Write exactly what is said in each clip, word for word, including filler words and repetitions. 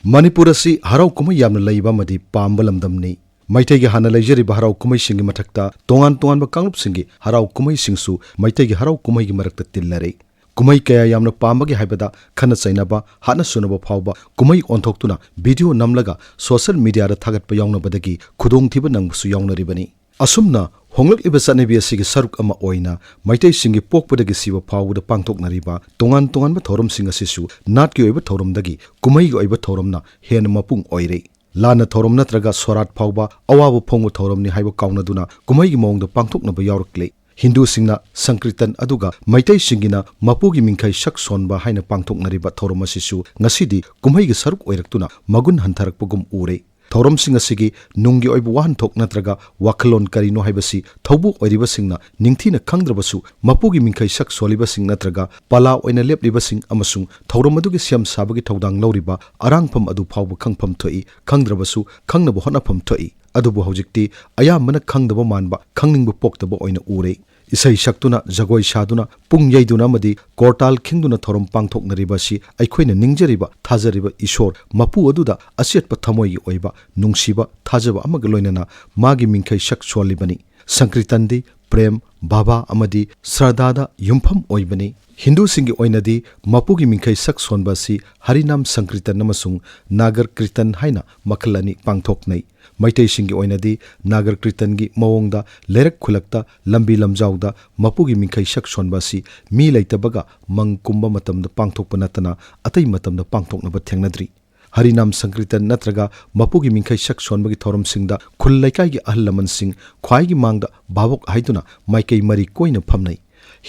ꯃꯅꯤꯄꯨꯔ ꯑꯁꯤ ꯍꯔꯥꯎ ꯀꯨꯝꯍꯩ ꯌꯥꯝꯅ ꯂꯩꯕ ꯑꯃꯗꯤ ꯄꯥꯝꯕ ꯂꯝꯗꯝꯅꯤ꯫ ꯃꯩꯇꯩꯒꯤ ꯍꯥꯟꯅ ꯂꯩꯖꯔꯤꯕ ꯍꯔꯥꯎ ꯀꯨꯝꯍꯩꯁꯤꯡꯒꯤ ꯃꯊꯛꯇ ꯇꯣꯉꯥꯟ ꯇꯣꯉꯥꯟꯕ ꯀꯥꯡꯂꯨꯞꯁꯤꯡꯒꯤ ꯍꯔꯥꯎ ꯀꯨꯝꯍꯩꯁꯤꯡꯁꯨ ꯃꯩꯇꯩꯒꯤ ꯍꯔꯥꯎ ꯀꯨꯝꯍꯩꯒꯤ ꯃꯔꯛꯇ ꯇꯤꯜꯂꯔꯦ꯫ ꯀꯨꯝꯍꯩ ꯀꯌꯥ ꯌꯥꯝꯅ ꯄꯥꯝꯕꯒꯤ ꯍꯥꯏꯕꯗ ꯈꯠꯅ ꯆꯩꯅꯕ, ꯍꯥꯠꯅ ꯁꯨꯅꯕ ꯐꯥꯎꯕ ꯀꯨꯝꯍꯩ ꯑꯣꯟꯊꯣꯛꯇꯨꯅ ꯚꯤꯗꯤꯑꯣ ꯅꯝꯂꯒ ꯁꯣꯁꯦꯜ ꯃꯤꯗꯤꯌꯥꯗ ꯊꯥꯒꯠꯄ ꯌꯥꯎꯅꯕꯗꯒꯤ ꯈꯨꯗꯣꯡꯊꯤꯕ ꯅꯪꯕꯁꯨ ꯌꯥꯎꯅꯔꯤꯕꯅꯤ꯫ ꯑꯁꯨꯝꯅ ꯍꯣꯡꯂꯛꯂꯤꯕ ꯆꯠꯅꯕꯤ ꯑꯁꯤꯒꯤ ꯁꯔꯨꯛ ꯑꯃ ꯑꯣꯏꯅ ꯃꯩꯇꯩꯁꯤꯡꯒꯤ ꯄꯣꯛꯄꯗꯒꯤ ꯁꯤꯕ ꯐꯥꯎꯕꯗ ꯄꯥꯡꯊꯣꯛꯅꯔꯤꯕ ꯇꯣꯉꯥꯟ ꯇꯣꯉꯥꯟꯕ ꯊꯧꯔꯝꯁꯤꯡ ꯑꯁꯤꯁꯨ ꯅꯥꯠꯀꯤ ꯑꯣꯏꯕ ꯊꯧꯔꯝꯗꯒꯤ ꯀꯨꯝꯍꯩꯒꯤ ꯑꯣꯏꯕ ꯊꯧꯔꯝꯅ ꯍꯦꯟꯅ ꯃꯄꯨꯡ ꯑꯣꯏꯔꯦ꯫ ꯂꯥꯟꯅ ꯊꯧꯔꯝ ꯅꯠꯇ꯭ꯔꯒ ꯁꯣꯔꯥꯠ ꯐꯥꯎꯕ ꯑꯋꯥꯕ ꯐꯣꯡꯕ ꯊꯧꯔꯝꯅꯤ ꯍꯥꯏꯕ ꯀꯥꯎꯅꯗꯨꯅ ꯀꯨꯝꯍꯩꯒꯤ ꯃꯑꯣꯡꯗ ꯄꯥꯡꯊꯣꯛꯅꯕ ꯌꯥꯎꯔꯛꯂꯦ꯫ ꯍꯤꯟꯗꯨꯁꯤꯡꯅ ꯁꯪꯀ꯭ꯔꯤꯇꯟ ꯑꯗꯨꯒ ꯃꯩꯇꯩꯁꯤꯡꯒꯤꯅ ꯃꯄꯨꯒꯤ ꯃꯤꯡꯈꯩ ꯁꯛ ꯁꯣꯟꯕ ꯍꯥꯏꯅ ꯄꯥꯡꯊꯣꯛꯅꯔꯤꯕ ꯊꯧꯔꯝ ꯑꯁꯤꯁꯨ ꯉꯁꯤꯗꯤ ꯀꯨꯝꯍꯩꯒꯤ ꯁꯔꯨꯛ ꯑꯣꯏꯔꯛꯇꯨꯅ ꯃꯒꯨꯟ ꯍꯟꯊꯔꯛꯄꯒꯨꯝ ꯎꯔꯦ꯫ ꯊꯧꯔꯝꯁꯤꯡ ꯑꯁꯤꯒꯤ ꯅꯨꯡꯒꯤ ꯑꯣꯏꯕ ꯋꯥꯍꯟꯊꯣꯛ ꯅꯠꯇ꯭ꯔꯒ ꯋꯥꯈꯜꯂꯣꯟ ꯀꯔꯤꯅꯣ ꯍꯥꯏꯕꯁꯤ ꯊꯧꯕꯨ ꯑꯣꯏꯔꯤꯕꯁꯤꯡꯅ ꯅꯤꯡꯊꯤꯅ ꯈꯪꯗ꯭ꯔꯕꯁꯨ, ꯃꯄꯨꯒꯤ ꯃꯤꯡꯈꯩ ꯁꯛ ꯁꯣꯜꯂꯤꯕꯁꯤꯡ ꯅꯠꯇ꯭ꯔꯒ ꯄꯂꯥ ꯑꯣꯏꯅ ꯂꯦꯞꯂꯤꯕꯁꯤꯡ ꯑꯃꯁꯨꯡ ꯊꯧꯔꯝ ꯑꯗꯨꯒꯤ ꯁꯦꯝ ꯁꯥꯕꯒꯤ ꯊꯧꯗꯥꯡ ꯂꯧꯔꯤꯕ ꯑꯔꯥꯡꯐꯝ ꯑꯗꯨ ꯐꯥꯎꯕ ꯈꯪꯐꯝ ꯊꯣꯛꯏ, ꯈꯪꯗ꯭ꯔꯕꯁꯨ ꯈꯪꯅꯕ ꯍꯣꯠꯅꯐꯝ ꯊꯣꯛꯏ꯫ ꯑꯗꯨꯕꯨ ꯍꯧꯖꯤꯛꯇꯤ ꯑꯌꯥꯝꯕꯅ ꯈꯪꯗꯕ ꯃꯥꯟꯕ, ꯈꯪꯅꯤꯡꯕ ꯄꯣꯛꯇꯕ ꯑꯣꯏꯅ ꯎꯔꯦ꯫ ꯏꯁꯩ ꯁꯛꯇꯨꯅ, ꯖꯒꯣꯏ ꯁꯥꯗꯨꯅ, ꯄꯨꯡ ꯌꯩꯗꯨꯅ ꯑꯃꯗꯤ ꯀꯣꯔꯇꯥꯜ ꯈꯤꯡꯗꯨꯅ ꯊꯧꯔꯝ ꯄꯥꯡꯊꯣꯛꯅꯔꯤꯕ ꯑꯁꯤ ꯑꯩꯈꯣꯏꯅ ꯅꯤꯡꯖꯔꯤꯕ, ꯊꯥꯖꯔꯤꯕ ꯏꯁꯣꯔ ꯃꯄꯨ ꯑꯗꯨꯗ ꯑꯆꯦꯠꯄ ꯊꯃꯣꯏꯒꯤ ꯑꯣꯏꯕ ꯅꯨꯡꯁꯤꯕ, ꯊꯥꯖꯕ ꯑꯃꯒ ꯂꯣꯏꯅꯅ ꯃꯥꯒꯤ ꯃꯤꯡꯈꯩ ꯁꯛ ꯁꯣꯜꯂꯤꯕꯅꯤ꯫ ꯁꯪꯀ꯭ꯔꯤꯇꯟꯗꯤ ꯄ꯭ꯔꯦꯝ, ꯚꯥꯚꯥ ꯑꯃꯗꯤ ꯁ꯭ꯔꯗꯥꯗ ꯌꯨꯝꯐꯝ ꯑꯣꯏꯕꯅꯤ꯫ ꯍꯤꯟꯗꯨꯁꯤꯡꯒꯤ ꯑꯣꯏꯅꯗꯤ ꯃꯄꯨꯒꯤ ꯃꯤꯡꯈꯩ ꯁꯛ ꯁꯣꯟꯕ ꯑꯁꯤ ꯍꯔꯤꯅꯥꯝ ꯁꯪꯀ꯭ꯔꯤꯇꯟ ꯑꯃꯁꯨꯡ ꯅꯥꯒꯔ ꯀ꯭ꯔꯤꯇꯟ ꯍꯥꯏꯅ ꯃꯈꯜ ꯑꯅꯤ ꯄꯥꯡꯊꯣꯛꯅꯩ꯫ ꯃꯩꯇꯩꯁꯤꯡꯒꯤ ꯑꯣꯏꯅꯗꯤ ꯅꯥꯒꯔ ꯀ꯭ꯔꯤꯇꯟꯒꯤ ꯃꯑꯣꯡꯗ ꯂꯩꯔꯛ ꯈꯨꯜꯂꯛꯇ, ꯂꯝꯕꯤ ꯂꯝꯖꯥꯎꯗ ꯃꯄꯨꯒꯤ ꯃꯤꯡꯈꯩ ꯁꯛ ꯁꯣꯟꯕ ꯑꯁꯤ ꯃꯤ ꯂꯩꯇꯕꯒ ꯃꯪ ꯀꯨꯝꯕ ꯃꯇꯝꯗ ꯄꯥꯡꯊꯣꯛꯄ ꯅꯠꯇꯅ ꯑꯇꯩ ꯃꯇꯝꯗ ꯄꯥꯡꯊꯣꯛꯅꯕ ꯊꯦꯡꯅꯗ꯭ꯔꯤ꯫ ꯍꯔꯤꯅꯥꯝ ꯁꯪꯀ꯭ꯔꯤꯇꯟ ꯅꯠꯇ꯭ꯔꯒ ꯃꯄꯨꯒꯤ ꯃꯤꯡꯈꯩ ꯁꯛ ꯁꯣꯟꯕꯒꯤ ꯊꯧꯔꯝꯁꯤꯡꯗ ꯈꯨꯜ ꯂꯩꯀꯥꯏꯒꯤ ꯑꯍꯜ ꯂꯃꯟꯁꯤꯡ ꯈ꯭ꯋꯥꯏꯒꯤ ꯃꯥꯡꯗ ꯚꯥꯕꯣꯛ ꯍꯥꯏꯗꯨꯅ ꯃꯥꯏꯀꯩ ꯃꯔꯤ ꯀꯣꯏꯅ ꯐꯝꯅꯩ꯫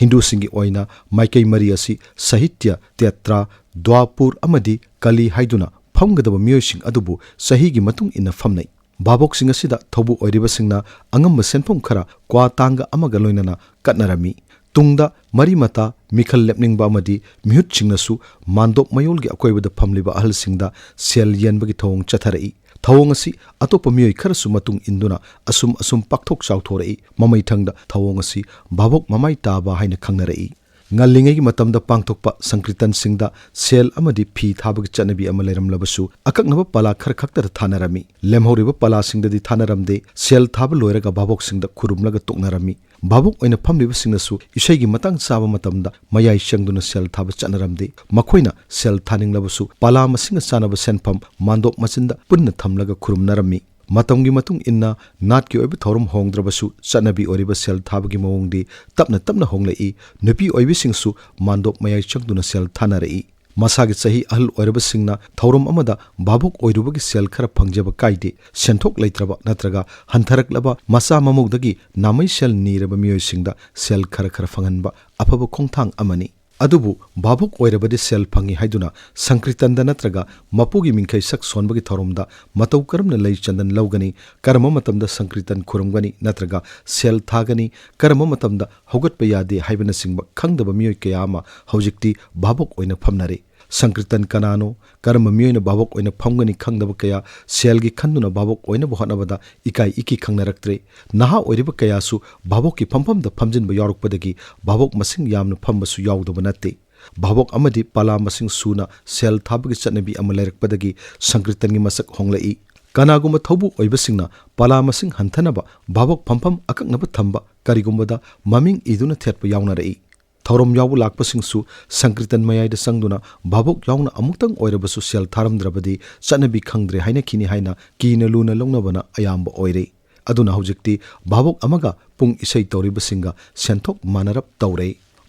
ꯍꯤꯟꯗꯨꯁꯤꯡꯒꯤ ꯑꯣꯏꯅ ꯃꯥꯏꯀꯩ ꯃꯔꯤ ꯑꯁꯤ ꯁꯥꯍꯤꯇ꯭ꯌ, ꯇ꯭ꯌꯥꯇ꯭ꯔꯥ, ꯗ꯭ꯋꯥꯄꯨꯔ ꯑꯃꯗꯤ ꯀꯂꯤ ꯍꯥꯏꯗꯨꯅ ꯐꯝꯒꯗꯕ ꯃꯤꯑꯣꯏꯁꯤꯡ ꯑꯗꯨꯕꯨ ꯆꯍꯤꯒꯤ ꯃꯇꯨꯡ ꯏꯟꯅ ꯐꯝꯅꯩ꯫ ꯚꯥꯕꯣꯛꯁꯤꯡ ꯑꯁꯤꯗ ꯊꯧꯕꯨ ꯑꯣꯏꯔꯤꯕꯁꯤꯡꯅ ꯑꯉꯝꯕ ꯁꯦꯟꯐꯝ ꯈꯔ ꯀ꯭ꯋꯥ ꯇꯥꯡꯒ ꯑꯃꯒ ꯂꯣꯏꯅꯅ ꯀꯠꯅꯔꯝꯃꯤ꯫ ꯇꯨꯡꯗ ꯃꯔꯤ ꯃꯇꯥ, ꯃꯤꯈꯜ ꯂꯦꯞꯅꯤꯡꯕ ꯑꯃꯗꯤ ꯃꯤꯍꯨꯠꯁꯤꯡꯅꯁꯨ ꯃꯥꯟꯗꯣꯞ ꯃꯌꯣꯜꯒꯤ ꯑꯀꯣꯏꯕꯗ ꯐꯝꯂꯤꯕ ꯑꯍꯜꯁꯤꯡꯗ ꯁꯦꯜ ꯌꯦꯟꯕꯒꯤ ꯊꯧꯑꯣꯡ ꯆꯠꯊꯔꯛꯏ꯫ ꯊꯧꯑꯣꯡ ꯑꯁꯤ ꯑꯇꯣꯞꯄ ꯃꯤꯑꯣꯏ ꯈꯔꯁꯨ ꯃꯇꯨꯡ ꯏꯟꯗꯨꯅ ꯑꯁꯨꯝ ꯑꯁꯨꯝ ꯄꯥꯛꯊꯣꯛ ꯆꯥꯎꯊꯣꯔꯛꯏ꯫ ꯃꯃꯩꯊꯪꯗ ꯊꯧꯑꯣꯡ ꯑꯁꯤ ꯚꯥꯕꯣꯛ ꯃꯃꯥꯏ ꯇꯥꯕ ꯍꯥꯏꯅ ꯈꯪꯅꯔꯛꯏ꯫ ꯉꯜꯂꯤꯉꯩꯒꯤ ꯃꯇꯝꯗ ꯄꯥꯡꯊꯣꯛꯄ ꯁꯪꯀ꯭ꯔꯤꯇꯟꯁꯤꯡꯗ ꯁꯦꯜ ꯑꯃꯗꯤ ꯐꯤ ꯊꯥꯕꯒꯤ ꯆꯠꯅꯕꯤ ꯑꯃ ꯂꯩꯔꯝꯂꯕꯁꯨ, ꯑꯀꯛꯅꯕ ꯄꯂꯥ ꯈꯔ ꯈꯛꯇꯗ ꯊꯥꯅꯔꯝꯃꯤ꯫ ꯂꯦꯝꯍꯧꯔꯤꯕ ꯄꯂꯥꯁꯤꯡꯗꯗꯤ ꯊꯥꯅꯔꯝꯗꯦ꯫ ꯁꯦꯜ ꯊꯥꯕ ꯂꯣꯏꯔꯒ ꯚꯥꯕꯣꯛꯁꯤꯡꯗ ꯈꯨꯔꯨꯝꯂꯒ ꯇꯣꯛꯅꯔꯝꯃꯤ꯫ ꯚꯥꯕꯣꯛ ꯑꯣꯏꯅ ꯐꯝꯂꯤꯕꯁꯤꯡꯅꯁꯨ ꯏꯁꯩꯒꯤ ꯃꯇꯥꯡ ꯆꯥꯕ ꯃꯇꯝꯗ ꯃꯌꯥꯏ ꯆꯪꯗꯨꯅ ꯁꯦꯜ ꯊꯥꯕ ꯆꯠꯅꯔꯝꯗꯦ꯫ ꯃꯈꯣꯏꯅ ꯁꯦꯜ ꯊꯥꯅꯤꯡꯂꯕꯁꯨ ꯄꯂꯥ ꯃꯁꯤꯡꯒ ꯆꯥꯟꯅꯕ ꯁꯦꯟꯐꯝ ꯃꯥꯟꯗꯣꯞ ꯃꯆꯤꯟꯗ ꯄꯨꯟꯅ ꯊꯝꯂꯒ ꯈꯨꯔꯨꯝꯅꯔꯝꯃꯤ꯫ ꯃꯇꯝꯒꯤ ꯃꯇꯨꯡ ꯏꯟꯅ ꯅꯥꯠꯀꯤ ꯑꯣꯏꯕ ꯊꯧꯔꯝ ꯍꯣꯡꯗ꯭ꯔꯕꯁꯨ, ꯆꯠꯅꯕꯤ ꯑꯣꯏꯔꯤꯕ ꯁꯦꯜ ꯊꯥꯕꯒꯤ ꯃꯑꯣꯡꯗꯤ ꯇꯞꯅ ꯇꯞꯅ ꯍꯣꯡꯂꯛꯏ꯫ ꯅꯨꯄꯤ ꯑꯣꯏꯕꯤꯁꯤꯡꯁꯨ ꯃꯥꯟꯗꯣꯞ ꯃꯌꯥꯏ ꯆꯪꯗꯨꯅ ꯁꯦꯜ ꯊꯥꯅꯔꯛꯏ꯫ ꯃꯁꯥꯒꯤ ꯆꯍꯤ ꯑꯍꯜ ꯑꯣꯏꯔꯕꯁꯤꯡꯅ ꯊꯧꯔꯝ ꯑꯃꯗ ꯚꯥꯕꯣꯛ ꯑꯣꯏꯔꯨꯕꯒꯤ ꯁꯦꯜ ꯈꯔ ꯐꯪꯖꯕ ꯀꯥꯏꯗꯦ꯫ ꯁꯦꯟꯊꯣꯛ ꯂꯩꯇ꯭ꯔꯕ ꯅꯠꯇ꯭ꯔꯒ ꯍꯟꯊꯔꯛꯂꯕ ꯃꯆꯥ ꯃꯃꯧꯗꯒꯤ ꯅꯥꯃꯩ ꯁꯦꯜ ꯅꯤꯔꯕ ꯃꯤꯑꯣꯏꯁꯤꯡꯗ ꯁꯦꯜ ꯈꯔ ꯈꯔ ꯐꯪꯍꯟꯕ ꯑꯐꯕ ꯈꯣꯡꯊꯥꯡ ꯑꯃꯅꯤ꯫ ꯑꯗꯨꯕꯨ ꯚꯥꯕꯣꯛ ꯑꯣꯏꯔꯕꯗꯤ ꯁꯦꯜ ꯐꯪꯏ ꯍꯥꯏꯗꯨꯅ ꯁꯪꯀ꯭ꯔꯤꯇꯟꯗ ꯅꯠꯇ꯭ꯔꯒ ꯃꯄꯨꯒꯤ ꯃꯤꯡꯈꯩ ꯁꯛ ꯁꯣꯟꯕꯒꯤ ꯊꯧꯔꯝꯗ ꯃꯇꯧ ꯀꯔꯝꯅ ꯂꯩ ꯆꯟꯗꯟ ꯂꯧꯒꯅꯤ, ꯀꯔꯝꯕ ꯃꯇꯝꯗ ꯁꯪꯀ꯭ꯔꯤꯇꯟ ꯈꯨꯔꯨꯝꯒꯅꯤ ꯅꯠꯇ꯭ꯔꯒ ꯁꯦꯜ ꯊꯥꯒꯅꯤ, ꯀꯔꯝꯕ ꯃꯇꯝꯗ ꯍꯧꯒꯠꯄ ꯌꯥꯗꯦ ꯍꯥꯏꯕꯅꯆꯤꯡꯕ ꯈꯪꯗꯕ ꯃꯤꯑꯣꯏ ꯀꯌꯥ ꯑꯃ ꯍꯧꯖꯤꯛꯇꯤ ꯚꯥꯕꯣꯛ ꯑꯣꯏꯅ ꯐꯝꯅꯔꯦ꯫ ꯁꯪꯀ꯭ꯔꯤꯇꯟ ꯀꯅꯥꯅꯣ, ꯀꯔꯝꯕ ꯃꯤꯑꯣꯏꯅ ꯚꯥꯕꯣꯛ ꯑꯣꯏꯅ ꯐꯝꯒꯅꯤ ꯈꯪꯗꯕ ꯀꯌꯥ ꯁꯦꯜꯒꯤ ꯈꯟꯗꯨꯅ ꯚꯥꯕꯣꯛ ꯑꯣꯏꯅꯕ ꯍꯣꯠꯅꯕꯗ ꯏꯀꯥꯏ ꯏꯀꯤ ꯈꯪꯅꯔꯛꯇ꯭ꯔꯦ꯫ ꯅꯍꯥ ꯑꯣꯏꯔꯤꯕ ꯀꯌꯥꯁꯨ ꯚꯥꯕꯣꯛꯀꯤ ꯐꯝꯐꯝꯗ ꯐꯝꯖꯤꯟꯕ ꯌꯥꯎꯔꯛꯄꯗꯒꯤ ꯚꯥꯕꯣꯛ ꯃꯁꯤꯡ ꯌꯥꯝꯅ ꯐꯝꯕꯁꯨ ꯌꯥꯎꯗꯕ ꯅꯠꯇꯦ꯫ ꯚꯥꯕꯣꯛ ꯑꯃꯗꯤ ꯄꯂꯥ ꯃꯁꯤꯡ ꯁꯨꯅ ꯁꯦꯜ ꯊꯥꯕꯒꯤ ꯆꯠꯅꯕꯤ ꯑꯃ ꯂꯩꯔꯛꯄꯗꯒꯤ ꯁꯪꯀ꯭ꯔꯤꯇꯟꯒꯤ ꯃꯁꯛ ꯍꯣꯡꯂꯛꯏ꯫ ꯀꯅꯥꯒꯨꯝꯕ ꯊꯧꯕꯨ ꯑꯣꯏꯕꯁꯤꯡꯅ ꯄꯂꯥ ꯃꯁꯤꯡ ꯍꯟꯊꯅꯕ ꯚꯥꯕꯣꯛ ꯐꯝꯐꯝ ꯑꯀꯛꯅꯕ ꯊꯝꯕ, ꯀꯔꯤꯒꯨꯝꯕꯗ ꯃꯃꯤꯡ ꯏꯗꯨꯅ ꯊꯦꯠꯄ ꯌꯥꯎꯅꯔꯛꯏ꯫ ꯊꯧꯔꯝ ꯌꯥꯎꯕ ꯂꯥꯛꯄꯁꯤꯡꯁꯨ ꯁꯪꯀ꯭ꯔꯤꯇꯟ ꯃꯌꯥꯏꯗ ꯆꯪꯗꯨꯅ ꯚꯥꯕꯣꯛ ꯌꯥꯎꯅ ꯑꯃꯨꯛꯇꯪ ꯑꯣꯏꯔꯕꯁꯨ ꯁꯦꯜ ꯊꯥꯔꯝꯗ꯭ꯔꯕꯗꯤ ꯆꯠꯅꯕꯤ ꯈꯪꯗ꯭ꯔꯦ ꯍꯥꯏꯅꯈꯤꯅꯤ ꯍꯥꯏꯅ ꯀꯤꯅ ꯂꯨꯅ ꯂꯧꯅꯕꯅ ꯑꯌꯥꯝꯕ ꯑꯣꯏꯔꯦ꯫ ꯑꯗꯨꯅ ꯍꯧꯖꯤꯛꯇꯤ ꯚꯥꯕꯣꯛ ꯑꯃꯒ ꯄꯨꯡ ꯏꯁꯩ ꯇꯧꯔꯤꯕꯁꯤꯡꯒ ꯁꯦꯟꯊꯣꯛ ꯃꯥꯟꯅꯔꯞ ꯇꯧꯔꯦ꯫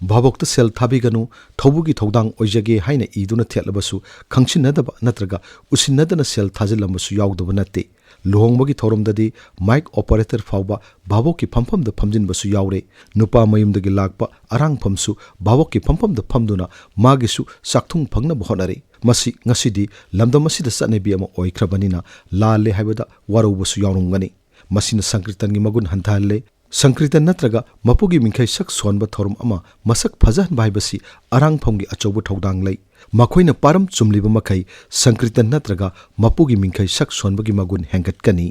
ꯚꯥꯕꯣꯛꯇ ꯁꯦꯜ ꯊꯥꯕꯤꯒꯅꯨ, ꯊꯧꯕꯨꯒꯤ ꯊꯧꯗꯥꯡ ꯑꯣꯏꯖꯒꯦ ꯍꯥꯏꯅ ꯏꯗꯨꯅ ꯊꯦꯠꯂꯕꯁꯨ ꯈꯪꯁꯤꯟꯅꯗꯕ ꯅꯠꯇ꯭ꯔꯒ ꯎꯁꯤꯟꯅꯗꯅ ꯁꯦꯜ ꯊꯥꯖꯤꯜꯂꯝꯕꯁꯨ ꯌꯥꯎꯗꯕ ꯅꯠꯇꯦ꯫ ꯂꯨꯍꯣꯡꯕꯒꯤ ꯊꯧꯔꯝꯗꯗꯤ ꯃꯥꯏꯛ ꯑꯣꯄꯔꯦꯇꯔ ꯐꯥꯎꯕ ꯚꯥꯕꯣꯛꯀꯤ ꯐꯝꯐꯝꯗ ꯐꯝꯖꯤꯟꯕꯁꯨ ꯌꯥꯎꯔꯦ꯫ ꯅꯨꯄꯥ ꯃꯌꯨꯝꯗꯒꯤ ꯂꯥꯛꯄ ꯑꯔꯥꯡꯐꯝꯁꯨ ꯚꯥꯕꯣꯛꯀꯤ ꯐꯝꯐꯝꯗ ꯐꯝꯗꯨꯅ ꯃꯥꯒꯤꯁꯨ ꯆꯥꯛꯊꯨꯡ ꯐꯪꯅꯕ ꯍꯣꯠꯅꯔꯤ꯫ ꯃꯁꯤ ꯉꯁꯤꯗꯤ ꯂꯝꯗꯝ ꯑꯁꯤꯗ ꯆꯠꯅꯕꯤ ꯑꯃ ꯑꯣꯏꯈ꯭ꯔꯕꯅꯤꯅ ꯂꯥꯜꯂꯦ ꯍꯥꯏꯕꯗ ꯋꯥꯔꯧꯕꯁꯨ ꯌꯥꯎꯔꯝꯒꯅꯤ꯫ ꯃꯁꯤꯅ ꯁꯪꯀ꯭ꯔꯤꯇꯟꯒꯤ ꯃꯒꯨꯟ ꯍꯟꯊꯍꯜꯂꯦ꯫ ꯁꯪꯀ꯭ꯔꯤꯇꯟ ꯅꯠꯇ꯭ꯔꯒ ꯃꯄꯨꯒꯤ ꯃꯤꯡꯈꯩ ꯁꯛ ꯁꯣꯟꯕ ꯊꯧꯔꯝ ꯑꯃ ꯃꯁꯛ ꯐꯖꯍꯟꯕ ꯍꯥꯏꯕꯁꯤ ꯑꯔꯥꯡꯐꯝꯒꯤ ꯑꯆꯧꯕ ꯊꯧꯗꯥꯡ ꯂꯩ꯫ ꯃꯈꯣꯏꯅ ꯄꯥꯔꯝ ꯆꯨꯝꯂꯤꯕ ꯃꯈꯩ ꯁꯪꯀ꯭ꯔꯤꯇꯟ ꯅꯠꯇ꯭ꯔꯒ ꯃꯄꯨꯒꯤ ꯃꯤꯡꯈꯩ ꯁꯛ ꯁꯣꯟꯕꯒꯤ ꯃꯒꯨꯟ ꯍꯦꯟꯒꯠꯀꯅꯤ꯫